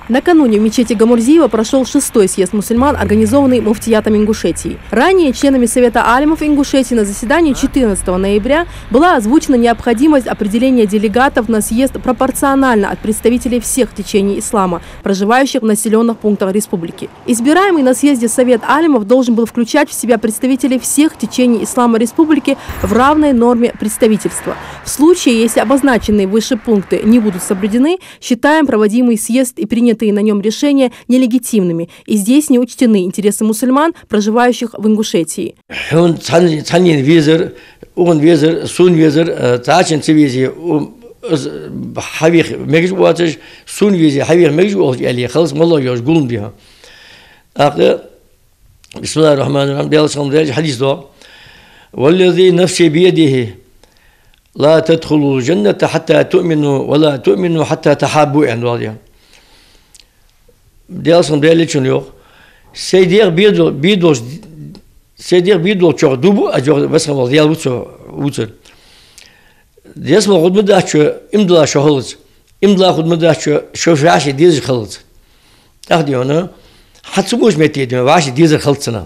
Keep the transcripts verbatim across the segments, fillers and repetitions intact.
Накануне в мечети Гамурзиева прошёл шестой съезд мусульман, организованный муфтиятом Ингушетии. Ранее членами Совета алимов Ингушетии на заседании четырнадцатого ноября была озвучена необходимость определения делегатов на съезд пропорционально от представителей всех течений ислама, проживающих в населённых пунктах республики. Избираемый на съезде Совет алимов должен был включать в себя представителей всех течений ислама республики в равной норме представительства. В случае, если обозначенные выше пункты не будут соблюдены, считаем проводимый съезд и принятые на нём решения нелегитимными, и здесь не учтены интересы мусульман, проживающих в Ингушетии. Хьона цхьан-, цхьаннена везар, укхунна везар, сона везар, э, цхьаччунна ца везе, у, из хьавеха мегаш воацаш, сона везе хьавеха мегаш воацаш, аьле, халкъа моллагӀа йолаш гулам да хьона. ТӀаккха, بسم الله الرحمن الرحيم, Даьла салам далда, хьадис да: «والذي نفسي بيده لا تدخلوا الجنة حتى تؤمنوا ولا تؤمنوا حتى تحابوا», аьнна доагӀа. Даьла салам далда цунна, йоах: «Сай дегӀ бе дол-, бе долаш, сай дегӀ бе долчох дув буъ аз, йоах, Веза хинна вола Даьла вувцар, вувцар. Ялсмала хургдац шо иман дилла шо хилац, иман дилла хургдац шо, шо вӀаший дезаш хилац». ТӀаккха, дий хьона, хӀанз цу мо меттиге, дий хьона, вӀаший дезар хилац цунах.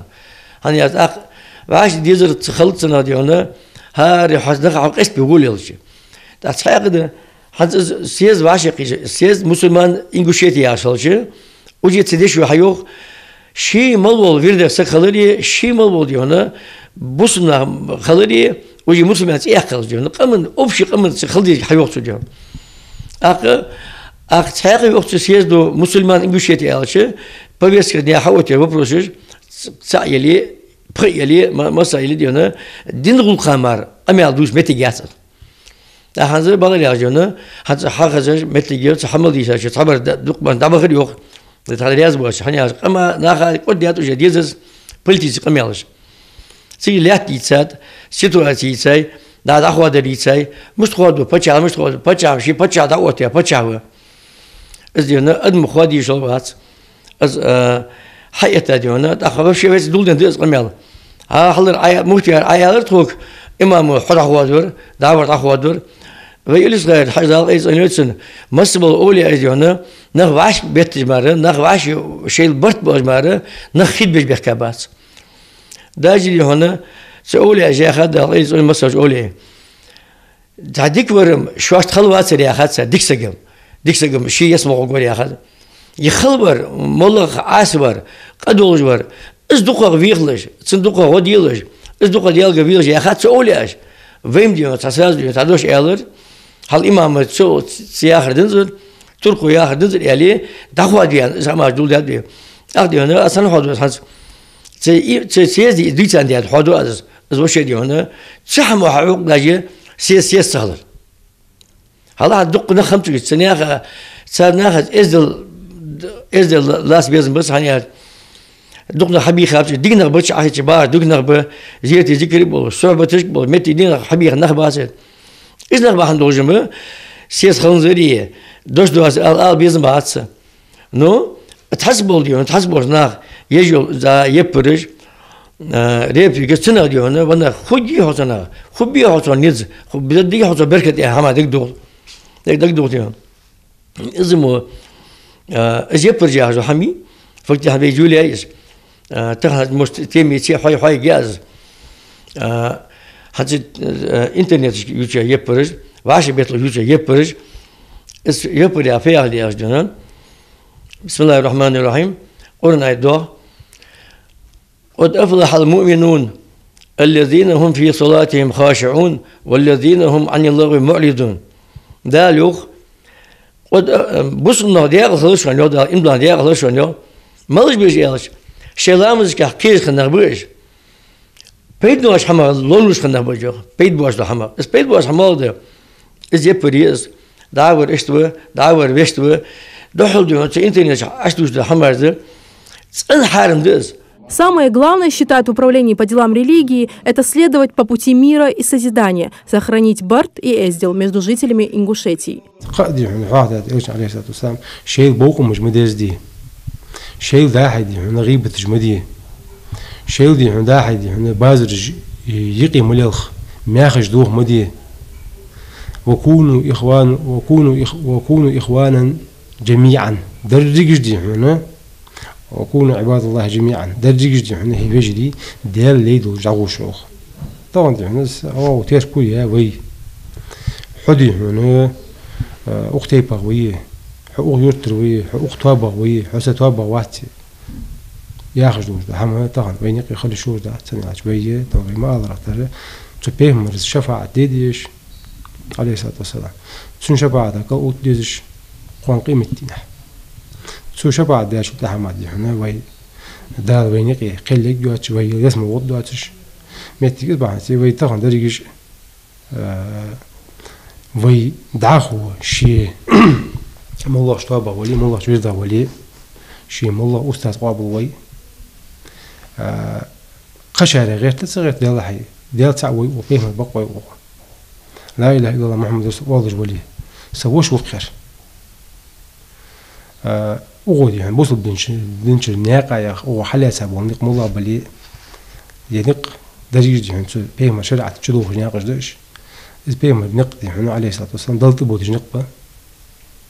ХӀана аьлча, тӀаккха вӀаший дезар ца хилац цунах, дий хьона, хӀара хьо нах хьо къестабе гӀолла лелча. ТӀаккха цхьаькха да, хӀанз из съезд вӀаший кхийча, съезд мусульман Ингушетии яхаш хилча, уже цу дешо хьайоах, ше мел вола вирдах саг хиларе, ше мел вола, дий хьона, бусалба нах хиларе, уже мусульман цӀи яьккха хилча, дий хьона, къаман, общий къаман цӀи хила деза хьайоах цо, дий хьона. ТӀаккха, тӀаккха цхьаькха йоах цу съездо мусульман Ингушетии аьлча, повестка дня хьаоттаяь вопросаш, ц-, цаӀ яле, пхиъ яле, ма-, масса яле, дий хьона, дина гӀулакха мара къамаьл дувца моттиг яц. ТӀаккха хӀанз бакъдар яхаш, дий хьона, хӀанз хьахезаш моттиг я, цу хьа мел дийшача цхьабараш да-, дукха дӀабахар, йоах. Тхьа раьза боацаш, хӀана аьлча, къаман наха кӀоаргдаьд уже дезаш политически къамаьлаш. Цига лаьтта йийцад, ситуаци йийцай, дӀа-, дӀахоадар йийцай, мишта хоадо паччахь, мишта хоадо паччахь, ший паччахь дӀаоттаяь паччахь ва. Из, дий хьона, адам хоадае йиш йолаш вац. Из, а, хьаэтта, дий хьона, тӀаккха вообще вайца дулденна да из къамаьл. Хьа хьалар Ӏа-, муфтияра Ӏояьлар тхога, имамо хьо дӀахоадавар, дӀавар дӀахоадавар. Вай Илисхара Хьажа, Дала къайле цӀенйойла цун, масса бола овлияаш, дий хьона, нах вӀашка бетташ мара, нах вӀаши шоайла барт беш мара, нах хи беш бехка бац. Даже, дий хьона, цу овлияша яхад, Дала къайле цӀенйойла массаволча овлияй. Цхьа дика вар-м шоашта хала вацар яхад цар, дика саг-м, дика саг-м ший ялсмала гӀоргвар яхад. Е хала вар, моллагӀа Ӏаса вар, къа долаш вар, из дукхагӀа вехалаш, цунна дукхагӀа гӀо делаш, из дукхагӀа Даьлагара вехалаш яхад цу овлияша. Вай-м, дий хьона, цхьа сразу, дий хьона, цхьа дош аьлар, хьал имама цо ц-, цо яхар динзар, туркхо яхар динзар аьле, дӀахоадаве аьнна, из хӀамаш дулдаьд вай. ТӀаккха, дий хьона, аз хӀана хоадо хӀанз? Цу и-, цу съезде из дийцандаь хоадо аз. Из вообще, дий хьона, цу хӀамо хьаӀокх даже съезд, съезд ца хилар. Хьалха дукха нах хиннаб цигача, цу наха, цар наха эздел, эздел лаца безам ба, хӀана аьлча, дукха нах хьабийхаб цигача, дика нах ба цигача Ӏохайча, бахаш дика нах ба, зерате, зикаре болаш, сухьбаташка болаш, метте дика нах хьабийха нах ба цигача. Из нах бахьан долаш-м съезд хиннзар е, дош доацар ала, ала безам бац. Ну, цхьацца бола, дий хьона, цхьацца болча наха еш йола, за, яппараш, а, реприкаш цу наха, дий хьона, ванах, хургдий хьо цу наха, хургбий хьо цу низ, ху-, дергдий хьо цу беркат, е хӀама дагадох, даг-, дагадох, дий хьона. Из мо, а, из яппараш яхаш дола хӀама, фактически вай жули яй из. А, тахан, может, тема ца хьой-, хьоайга я из. А, хӀанз, а, интернеташка ювцаш яппараш, вӀаший бетталуш ювцаш яппараш, из яппар яха фу яхалга яхаш, дий хьона. بسم الله الرحمن الرحيم. Къуръан аят да: «قد أفلح المؤمنون الذين هم في صلاتهم خاشعون والذين هم عن اللغو معرضون». Дала йоах, къад-, а, бусалба нах декъала хилар шоана, йоах Дала, иман дилла нах декъала хилар шоана, йоах. Малаш ба уж аьлча, шоай ламазашка кхераш хинна нах ба уж. Пайда боаца хӀамах ловш хинна нах ба уж, йоах. Пайда боаца хӀамах. Из пайда боаца хӀама малагӀа да? Из яппар я из. ДӀа а вар иштта ва, дӀа а вар вешта ва. Духхьал, дий хьона, цу интернета чу Ӏодувцаш дола хӀамаш да. ЦӀена хьарам да из. Самое главное, считают в Управлении по делам религии, это следовать по пути мира и созидания, сохранить барт и эздел между жителями Ингушетии. Кхы а, дий хьона, хьоахадаьд Элчано, عليه الصلاة والسلام, шоайла бокъонаш ма дезде. Шоайла дӀа-хьа, дий хьона, гӀийбаташ ма де. Шоайла, дий хьона, дӀа-хьа, дий хьона, базараш юкъе ма лелха, маьхаш доха ма де. «وكونوا إخوان-، وكونوا إخ-، وكونوا إخوانا جميعا». Дерригаш дий хьона, «وكونوا عباد الله جميعا», дерригаш дий хьона, хӀай вежарий, Даьла лай долаш дӀагӀо шо, йоах. Тахан дий хьона, с-, о, терко я вай. Хьо дий хьона, э, укх тайпах вай, хьо укх юртара вай, хьо укх тоабах вай, хьо са тоабах вац яхаш долаш да хӀама тахан вайна юкъе хила йиш йолаш дац, цхьан аьлча вай, то вай ма аллара тара, цу пайхамара шафаӀат де дезаш, Ӏалайхи ссалату вассалам. Цун шафаӀата кӀал отта дезаш, кхоана къематдийнахьа. Цу шафаӀат даьчул тӀехьа ма дий хьона вай, Дала вайна юкъе кхел ергйоацаш, вай ялсмала гӀоргдоацаш. Моттиг из бахьанца, вай тахан дерригаш, э, вай дӀахо ший моллагӀча тоабах вале, моллагӀча вирдах вале, ший моллагӀа устаз къоабалвой. Э, кхычарех гӀерта, ца гӀерта, Даьллахьа, Даьла цаӀ ва йоах, пайхамар бакъ ва йоах. «لا إله إلا الله محمد رسول الله» оалаш вале, са воша ва-кх ер. А, укхо дий хьона бусалба динча-, динчара наькъа яха, укхо хьалаьца бола никъ мел бале, е никъ дерригаш дий хьона цу пайхамара шариӀата чу дохаш наькъаш да уж. Из пайхамара никъ дий хьона, Ӏалайхи ссалату вассалам, Далла тӀабодаш никъ ба.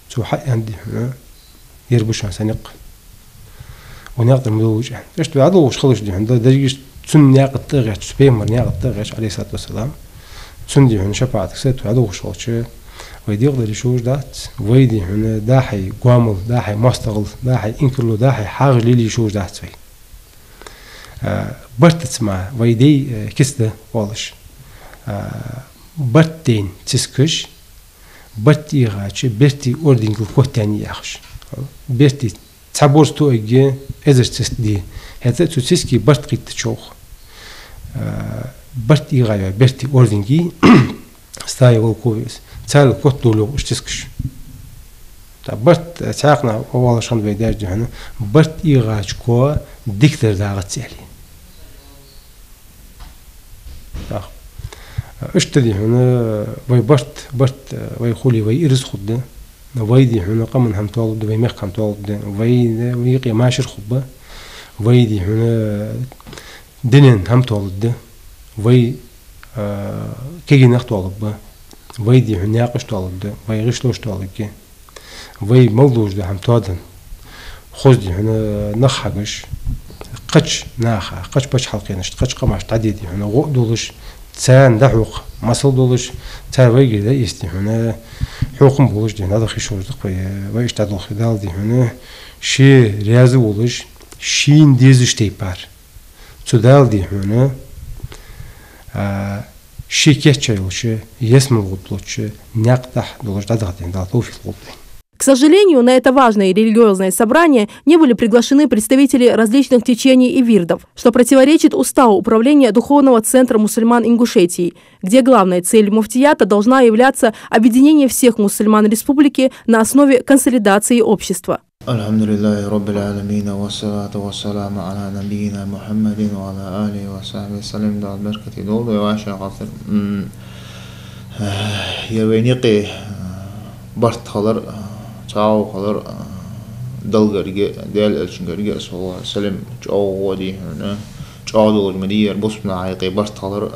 Цо хьааьннад дий хьона: «Ер ба шоана са никъ. Укх наькъа тӀара ма довлалаш», аьнна. Иштта вай дӀадолхаш хилча дий хьона, да дерригаш цун наькъа тӀа гӀерташ, цу пайхамара наькъа тӀа гӀерташ, Ӏалайхи ссалату вассалам, цун дий хьона шафаӀатага сату дӀадолхаш хилча, вай декъадала йиш йолаш дац, вай дий хьона дӀа-хьа гоамал, дӀа-хьа моастагӀал, дӀа-хьа инкарло, дӀа-хьа хьагӀаш лелае йиш йолаш дац вай. А, бартаца ма вай дай, э, кица да оалаш. А, барт дайна цискаш, барт эгӀача бертий орденгал котъяьннай яхаш. Бертий цхьа борз тоъаргья эзар циска де. ХӀаьта а цу циска барт кхийтача, йоах, а, барт эгӀайоа бертий орденги, стая волков из, царел котдоал йоах уж цискаш. ТӀаккха барт, э, цхьаькханахьа оалаш хиннад вай даьша дий хьона, барт эгӀача коа дикадар дагӀац аьле. Так. Иштта дий хьона, вай барт, барт, вай хуле, вай ираз хургда. Вай дий хьона къаман хӀама тоалургда, вай мехка хӀама тоалургда. Вай, вай юкъе машар хургба. Вай дий хьона дунен хӀама тоалургда. Вай, а, кегий нах тоалургба. Вай дий хьона наькъаш тоалургда. Вай гӀишлош тоалургья. Вай мел долаш да хӀама тоаденна, хоза дий хьона нах хьагаш, кхыча наха, кхыча паччахьалкхенашта, кхыча къамашта дӀаде дий хьона гӀо а долаш, царна дӀахьокха масал долаш, цар вайгара дӀаэца дий хьона хьокхам болаш дий хьона дӀадаха йиш йолаш да-кх вай, вай иштта дӀадолхе Дала дий хьона ше раьза волаш, шийна дезача тайпара. Цу Дала дий хьона, а, ший кийча йолча, ялсмала гӀоргдолча наькъа тӀа долаш дӀадаха дий хьона Дала товфикъ лулда вайна. К сожалению, на это важное религиозное собрание не были приглашены представители различных течений и вирдов, что противоречит уставу Управления Духовного центра мусульман Ингушетии, где главная цель муфтията должна являться объединение всех мусульман республики на основе консолидации общества. الحمد لله رب العالمين، والصلاة والسلام على نبينا محمد وعلى آله وصحبه وسلم. Дала беркате долда вай вӀашагӀкхетар. М, э, ер вайна юкъе, э, барт хилар, э, цхьоагӀо хилар, э, Далла гарга, Даьла Элчан гарга, саллаллахӀу Ӏалайхи ва саллам, чӀоагӀа дий хьона, чӀоагӀа долаш ма дий ер бусалба наха юкъе барт хилар, э,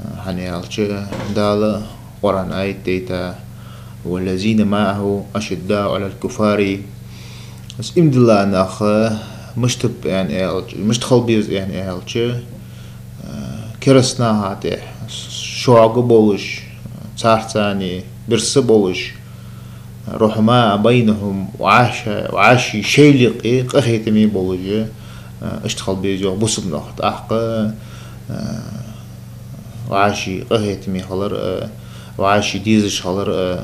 э, хӀана аьлча, Дала Къуръан аят дайта: «والذين معه أشداء على الكفار». Из иман дилла нах мишта ба аьнна аьлча, мишта хила беза аьнна аьлча, э, кераста наха тӀа шога болаш, царца цхьана бирса болаш, «رحماء بينهم», вӀаши, вӀаши шоайла юкъе къахетаме болаш, э, иштта хила беза йоах бусалба нах. ТӀаккха, э, вӀаши къахетаме хилар, э, вӀаши дезаш хилар, э,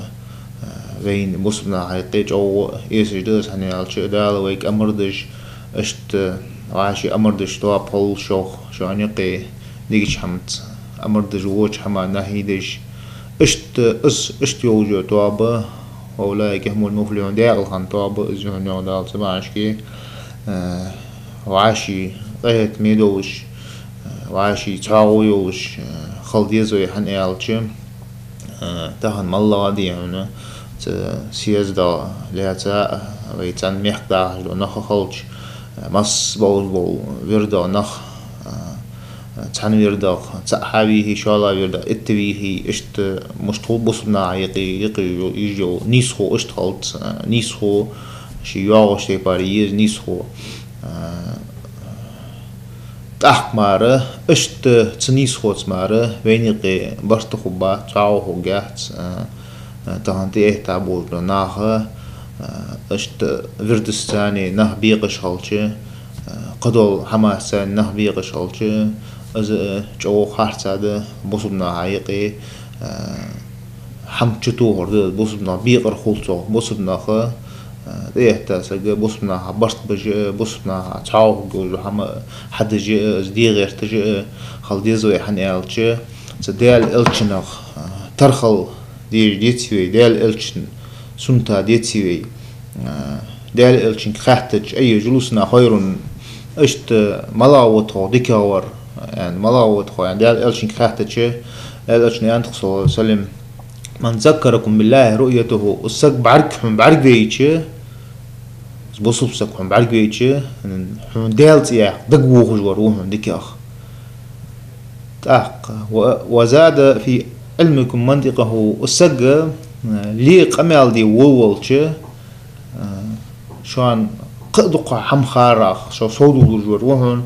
э, вайна бусалба наха юкъе чӀоагӀа эшаш да из, хӀана аьлча Дала вайга амар деш, иштта вӀаши амар деш тоаба хилалаш йоах шоана юкъе, дикача хӀамаца амар деш, воча хӀамах нахьи деш. Иштта из, иштта йолаш йола тоаба, «وأولئك هم المفلحون», даькъала хинна тоаба из, йоах Дала цу бахьашка, э, вӀаши къахетаме долаш, э, вӀаши цхьоагӀо йолаш, э, хила деза вай, хӀана аьлча, э, тахан моллагӀа дий хьона цу съездах лаьца, э, вай цӀена мехка дахаш дола нах хилча, э, масса болаш бола вирдагӀа нах, э, цхьан вирдагӀа цаӀ хьавийхе, шоллагӀа вирдагӀа итт вийхе, иштта мишта хул бусалба наха юкъе, юкъе йо-, йиш йола нийсхо иштта хилац, э, нийсхо, Ший йоагӀача тайпара еза нийсхо. А, тӀаккха мара, иштта цу нийсхоца мара вайна юкъе барт хургбац, цхьоагӀо хургьяц, а, а, тахан тӀехьа болча наха, а, иштта вирдашца нах бекъаш хилча, а, кхыдола хӀамашца нах бекъаш хилча, из, а, чӀоагӀа харцахьа да бусалба наха юкъе, а, хӀама чутохар да, бусалба нах бекъар хул цох, бусалба наха, а, тӀехьа сага бусалба наха барт беш а, бусалба наха цхьоагӀо хургйолаш хӀама хьадеш а, из де гӀерташ а хила деза вай, хӀана аьлча, цу Даьла Элчанах, а, тархал деш деций вай, Даьла Элчан суннатах деций вай, а, Даьла Элчанга хаьттача, أي جلوسنا خير, иштта малагӀа ва тхох дикагӀвар, аьнна, малагӀа ва тхох, аьнна, Даьла Элчанга хаьттача, Даьла Элчано аьннад-кх, صلى الله عليه وسلم: من ذكركم بالله رؤيته, из саг бӀарг, хьона бӀаргавайча, из бусалба саг хьона бӀаргавайча, хьона Даьла цӀи яккха дагавоагӀаш вар ва хьона дикагӀа. ТӀаккха, و-, وزاد في علمكم منطقه, из саг, а, ле къамаьл де волавелча, а, шоана кхы а дукха хӀама харах шо совдоалаш вар ва хьона,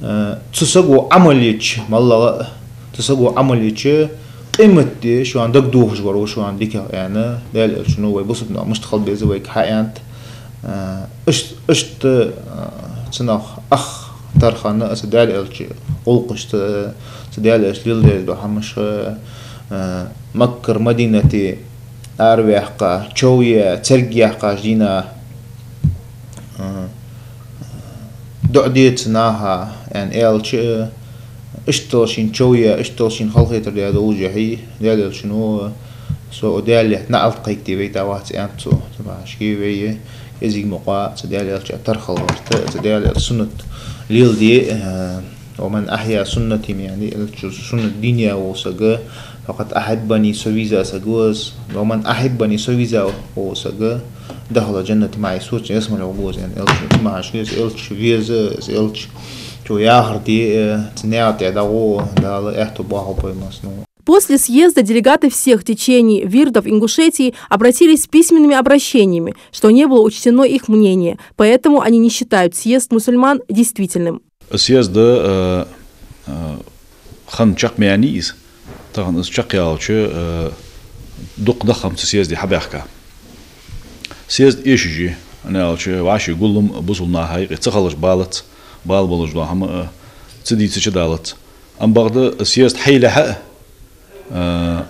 а, цу саго Ӏамал еча, малагӀа а, цу саго Ӏамал еча, къематди шоана дагадоагӀаш вар ва шоана дикагӀа, аьнна, Даьла Элчано вай бусалба нах мишта хила беза вайга хьааьннад. А, ишт-, иштта, а, цунах ах тархана а, цу Даьла Элчан гӀулакхашца а, цу Даьла Элча леладеш дола хӀамаш а, а, Маккара Мадинате араваьккха, чов яь, церг яьккхача дийнахьа, а, дуӀа де цу наха, аьнна, аьлча а, иштта шийна чов яь, иштта шийна халахетар даь доллашехь, Даьла Элчано, со Даьла лаьтта наӀалт кхайкаде вайтавац, аьннад цо. Цу бахьашка вай кӀезига мукъагӀа цу Даьла Элча тархал гӀерта, цу Даьла Элчан суннат леладе, а, ومن أحيا سنتي, яъни, Элчан суннат дийна яь вола саг, فقد أحبني, со веза саг ва из, ومن أحبني, со веза вола саг, دخل جنتي معي, соца ялсмале гӀоргва из, аьнна, Элчано. Цу бахьашка из Элча веза, из Элча, цо яхар де, цу наькъа тӀа дӀагӀо Дала аьттув боаккхалба вай массанена. После съезда делегаты всех течений вирдов Ингушетии обратились с письменными обращениями, что не было учтено их мнение, поэтому они не считают съезд мусульман действительным. Съезд, э, э, хинна чакх ма яьннай из, тахан из чакхъяьлча, э, дукха нах хиннаб цу съезде хьабаьхка. Съезд эшаш я, хӀана аьлча вӀаший гуллам бусалба наха юкъе ца хилча балац, бала болаш дола хӀама, э, ца дийцача далац. Амма бакъда съезд хьаялехьа а,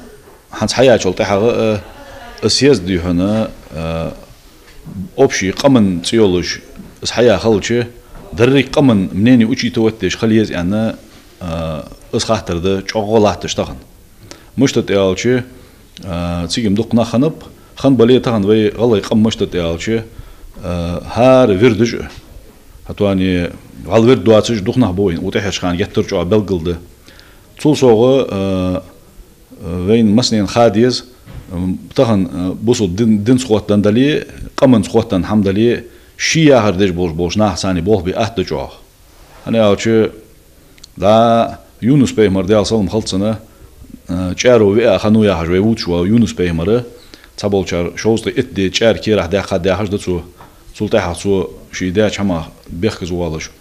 а, хӀанз хьаяьчул тӀехьагӀа а, а, съезд духьала, а, общий къаман цӀи йолаш из хьаяь хилча, деррига къаман мнение учитывать деш хила еза аьнна, а, из хаттар да чӀоагӀа латташ тахан. Мишта аьлча, а, цига-м дукха нах хиннаб, хинна бале тахан вай гӀалгӀай къам мишта аьлча, а, хӀара вирдаш а, хӀаьта вӀалла вирд доацаш дукха нах ба вайна, укх тӀехьарча хана геттара чӀоагӀа белгалдаьд. Цул совгӀа, а, а, вайна массанена ха деза, м, тахан, а, бусалба дин, динца хоттаденна дале, къаманца хоттаденна хӀама дале, ший яхар деш болаш болча нахаца болх бе атта да чӀоагӀа. ХӀана аьлча, дӀа Юнус пайхамар, Даьла салам хилда цунна, а, чӀаро виа хиннав яхаш вай вувцаш вола Юнус пайхамар, цхьаболчар шовзткъеи итт ди чӀара керахь даьккхад яхаш да цо, цул тӀехьагӀа цо ший даьча хӀамах бехказа воалаш: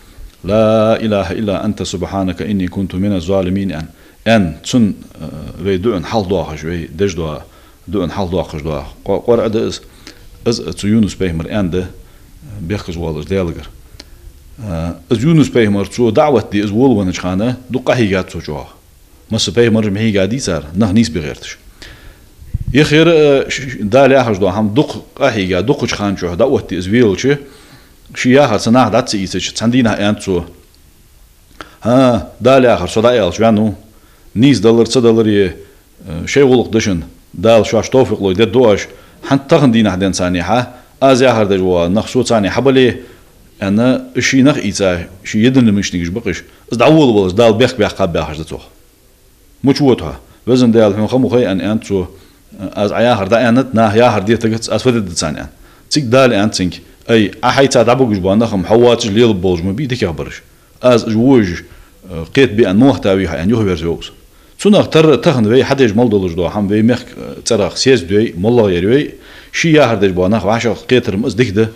لا إله إلا أنت سبحانك إني كنت من الظالمين, аьнна. Аьнна, цун, э, вай дуӀан хьалхадоахаш, вай деш дола дуӀан хьалхадоахаш дола Къо-, КъорӀа да из. Из цу Юнус пайхамара аьннад, бехказа воалаш Даьлагара. Э, из Юнус пайхамар цо даӀват де из волавеннача хана дукха къахьийгад цо чӀоагӀа. Масса пайхамараш ма хьийгадий цар, нах нийсбе гӀерташ. Ихера, э, ш-, ш-, Дала яхаш дола хӀама дукха къахьийга, дукхача хана чухь даӀват де из велча, ший яхар цу наха дӀа ца ийцача, цхьан дийнахьа аьннад цо: «ХӀа, Дала яхар со дӀааьлча ваьннав, нийса далар, ца далар е, э, шоай гӀулакх да шун, Дала шоашта товфикъ лой, дергда оаш, хӀанз тахан дийнахьа денз царна хьа, аз яхар деш вола нах со царна хьабале», — аьнна, ший нах ийца, ший единомышленникаш ба-кх уж, из дӀаволавалаш Дала бехк баьккхаб яхаш да цох. «Мича вода хьо? Везан Даьла, хьона ха ма хой», — аьнна, аьннад цо. «Аз Ӏа яхар дӀааьннад, наха яхар деттагац, аз фу дергда царна?» — аьнна. Цига Дала аьннад цунга: «Ай, Ӏа хьайца дӀабугаш бола нах-м хьо воацаш лелаб болаш ма бий дикагӀбараш. Аз уж вожаш, э, кхетабе аьнна ма вахийтавий хьо», — аьнна, юхаверзаву из. Цунах тарра тахан вай хьадеш мел долаш дола хӀама, вай мехка, э, цӀерах съезд йой, моллагӀа ер йой, ший яхар деш бола нах вӀашагӀкхетар-м из дика да.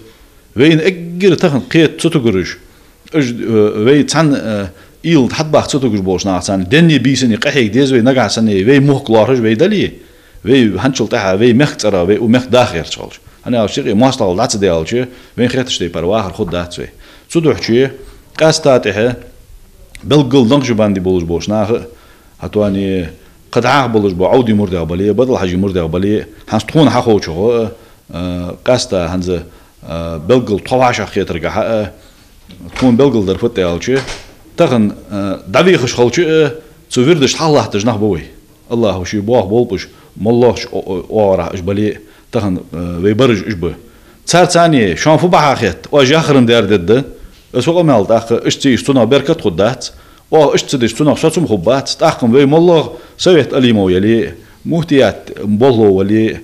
Вайна эггара тахан кхета ца тугараш, уж, э, вай цхьан, э, уйла тӀа хьатӀабаха ца тугаш болча нахаца, денна, бийсанна къахьега деза вай, нагахьа санна вай мохк лоархӀаш вай дале, вай хӀанзчул тӀехьа вай мехка цӀерагӀа, вай укх мехка даха гӀерташ хилча. ХӀана аьлча, юкъе моастагӀал дӀа ца даьлча, вайна хеташ тайпара вахар хургдац вай. Цудухьа къаьстта тӀехьа белггала Накъшбанди болаш болча наха а, хӀаьта а кхы дӀахо болаш бола Ӏовдий мурдех бале а, БатӀал-Хьажий мурдех бале а, хӀанз тхона хьаховчох а, э, къаьстта хӀанз, э, белггала тхо вӀашагӀкхетаргахьа а, тхона белгалдар фуд аьлча, тахан, э, дӀавехаш хилча а, цу вирдашта хьалха латташ нах ба вай. АллахӀа ший боахам болба уж, моллагӀча о-, о-, оагӀорахьа уж бале а, тахан, э, вай бараш уж ба. Царца цхьана шоана фу бахьа хет, оаш яхаран дер дедда, из фу къамаьл, тӀаккха иштта ца дича цунах беркат хургдац, оаха иштта ца дича цунах соцам хургбац, тӀаккха-м вай моллагӀа Совет Алимов яле а, муфтият болхло вале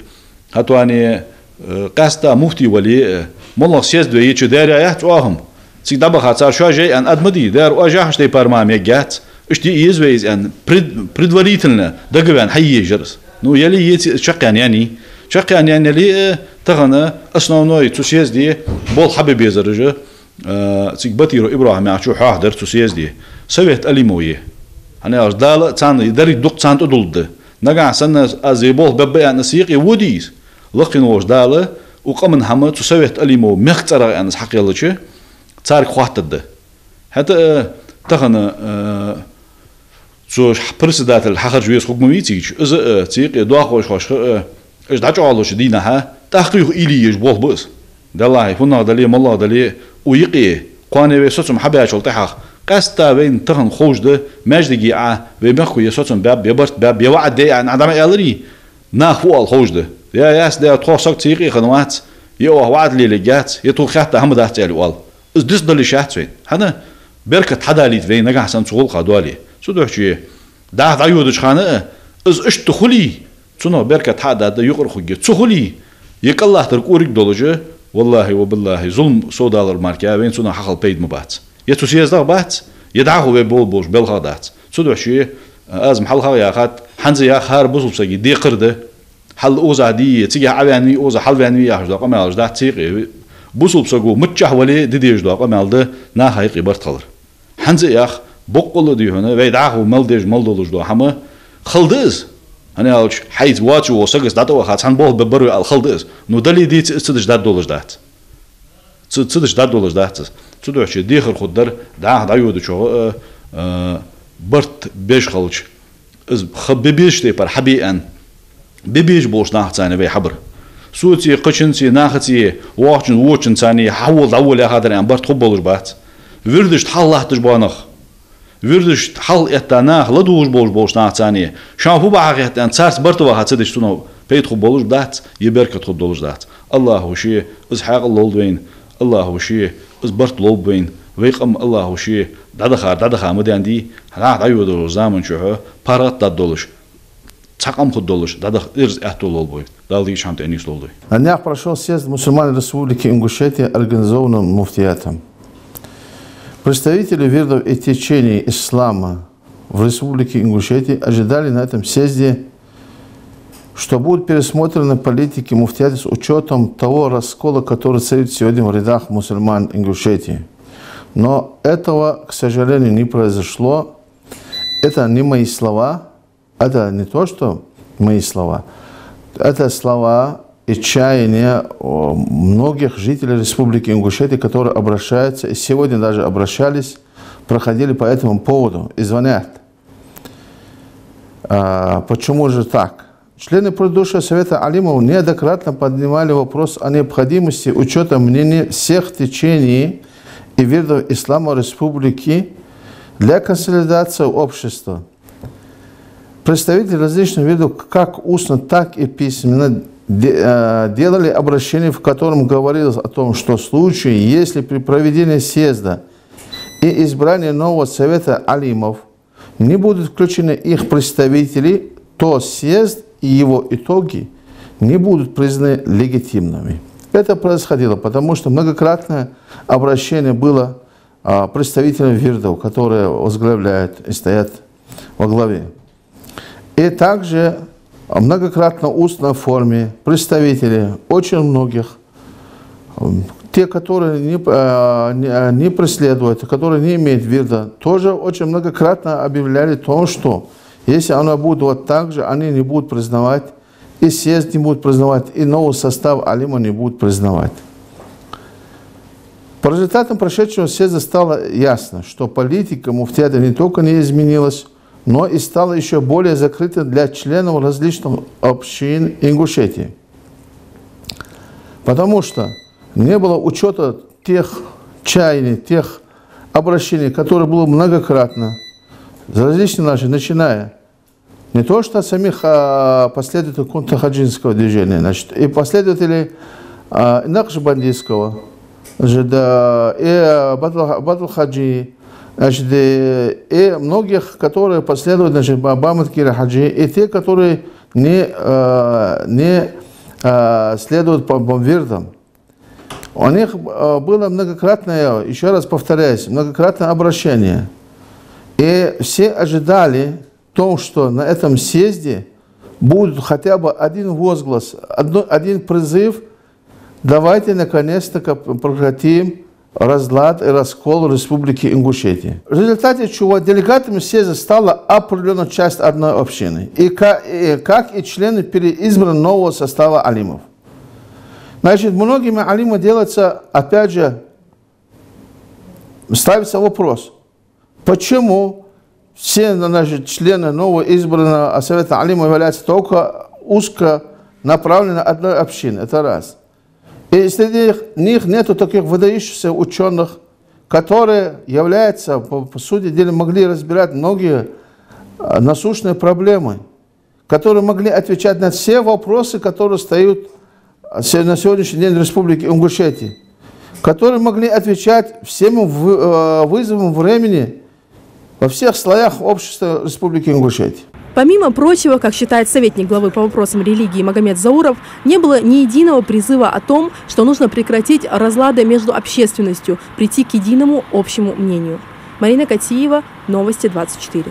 а, хӀаьта а, э, къаьстта муфти вале а, моллагӀа съезд вай йича, дера яц оаха-м. Цига дӀабаха цар шоаш яь аьнна аргда ма дий, дера оаш яхача тайпара мара мегаш яц. Иштта е еза вай из аьнна, пред-, предварительно дагаваьнна хьае езар из. Ну, яле а, е ца-, чакхъяьнна яьннай. Чакхъяьнна яьнна яле а, тахан основной цу съезде болх хьабе безараш, э, цига Батыров ИбрахӀим яхачо хьоахадаьр цу съезде. Совет Алимов я. ХӀана аьлча Дала царна деррига дукха царна тӀадулларгда. Нагахьа санна аз ер болх бергба аьнна из юкъе водий из, лакхе волча Дала укх къаман хӀама цу Совет Алимов мехка цӀерагӀа аьнна из хьакхеллача, царга хоаттаргда. ХӀаьта а, э, тахан, э, цу ш-, председатель хьахаржа веза хургма вий цига, из а, э, цу юкъе доахкаш хошха а, э, уж дӀачӀоагӀлуча дийнахьа тӀаккха юха уйла е езаш болх ба из. Даллахьа, фуннагӀа дале а, моллагӀа дале а, укх юкъе кхоане вай соцам хьабаьчул тӀехьагӀа, къаьстта вайна тахан ховш да, маьждиге Ӏа вай мехко е соцам баьб, е барт баьб, е ваӀад даь аьнна Ӏа дӀа ма аьларий, наха фу оал ховш да. Я яц, да, тхох саг цу юкъе хинна вац, е оаха ваӀад лелаергьяц, е тхога хаьтта хӀама дац аьле оал. Из дицдала йиш яц вайна. ХӀана? Беркат хьадалийта вай, нагахьа санна цу гӀулакха доале. Цудухьа дӀахо дӀайодача хана а из иштта хуле, цунах беркат хьа а даргда, юкъара хургья. Ца хуле, е кӀаллахтар кӀориг долаш, валлахӀи ва биллахӀи, зулам совдалар мара вайна цунах хьахила пайда ма бац. Е цу съездах бац, е дӀахо вай бола болаш белхах дац. Цудухьа аз-м хьалхагӀа яхад, хӀанз а ях, хӀара бусалба сага декхар да. Хьал укхаза дий, цига Ӏаваьннавий, укхаза хьалваьннавий яхаш дола къамаьлаш дац цу юкъе. Бусалба саго миччахьа вале а де дезаш дола къамаьл да, наха юкъе барт хилар. ХӀанз а ях, боккъала а дий хьона, вай дӀахо мел дезаш, мел долаш дола хӀама хала да из. ХӀана аьлча, хьайца воацаш вола саг из дӀатӀаваха цхьан болх бергбар вай ала хала да из. Ну, дале а, деце а из ца дича даргдолаш дац. Ца, ца дича даргдолаш дац из. Цудухьа дехар хургдар дӀахо дӀайодачох а, э, барт беш хилча, из ха бе безача тайпара хьабе аьнна, бе безаш болча нахаца вай хьабар. Соца, кхычунца, нахаца, воккхачунца, вочунца хьавола, дӀавола яхадар аьнна барт хургболаш бац. Вирдашта хьалха латташ бола нах, вирдашта хьалха этта нах, ладувгӀаш болаш болча нахаца, шоана фу бахьа хет аьнна, царца барт баха ца дича, цунах пайда хургболаш дац, е беркат хургдолаш дац. АллахӀа ше из хьаькъал лолда вайна, АллахӀа ше из барт лолба вайна, вай къам АллахӀа ше дӀадахар дӀадаха ма даьннадий, хьа дӀайодача заман чухь паргӀата даргдолаш, цхьа къам хургдолаш, дӀадаха ираз аьттув лолба вайна. Дала дийша хӀама тӀа нийслолда вай. На днях прошёл съезд мусульман Республики Ингушетия, организованный муфтиятом. Представители вирдов и течений ислама в Республике Ингушетия ожидали на этом съезде, что будут пересмотрены политики муфтията с учётом того раскола, который царит сегодня в рядах мусульман Ингушетии. Но этого, к сожалению, не произошло. Это не мои слова. Это не то, что мои слова. Это слова и чаяния, о, многих жителей Республики Ингушетия, которые обращаются, и сегодня даже обращались, проходили по этому поводу и звонят. А, почему же так? Члены предыдущего совета алимов неоднократно поднимали вопрос о необходимости учёта мнений всех течений и вирдов ислама республики для консолидации общества. Представители различных вирдов как устно, так и письменно де-, э, делали обращение, в котором говорилось о том, что в случае, если при проведении съезда и избрании нового совета алимов не будут включены их представители, то съезд и его итоги не будут признаны легитимными. Это происходило, потому что многократное обращение было, а, представителям вирдов, которые возглавляют и стоят во главе. И также многократно устной форме представители очень многих, м, те, которые не, а, не, а, не преследуют, которые не имеют вирда, тоже очень многократно объявляли о том, что если оно будет вот так же, они не будут признавать, и съезд не будет признавать, и новый состав алима не будет признавать. По результатам прошедшего съезда стало ясно, что политика муфтията не только не изменилась, но и стала ещё более закрытой для членов различных общин Ингушетии. Потому что не было учёта тех чаяний, тех обращений, которые было многократно, различные наши, начиная не то что от самих, а, последователей кунтхаджинского движения, значит, и последователей, а, накшбандийского, значит, да, и, а, Бадл-, Бадлхаджи, значит, и, и многих, которые последуют, значит, Ба-, Баматкира Хаджи, и те, которые не, а, не, а, следуют по, по вирдам. У них, а, было многократное, ещё раз повторяюсь, многократное обращение. И все ожидали том, что на этом съезде будет хотя бы один возглас, одно, один призыв: «Давайте наконец-то ка-, прекратим разлад и раскол Республики Ингушетия». В результате чего делегатами съезда стала определённая часть одной общины, и ка-, и, как и члены переизбранного нового состава алимов. Значит, многими алимами делается, опять же, ставится вопрос, почему все, значит, члены нового избранного Совета алимов являются только узко направлены одной общины. Это раз. И среди них, них нету таких выдающихся учёных, которые являются, по, по сути дела, могли разбирать многие, а, насущные проблемы, которые могли отвечать на все вопросы, которые встают се-, на сегодняшний день в Республике Ингушетии, которые могли отвечать всем вы-, э, вызовам времени во всех слоях общества Республики Ингушетия. Помимо прочего, как считает советник главы по вопросам религии Магомед Зауров, не было ни единого призыва о том, что нужно прекратить разлады между общественностью, прийти к единому общему мнению. Марина Катиева, Новости двадцать четыре.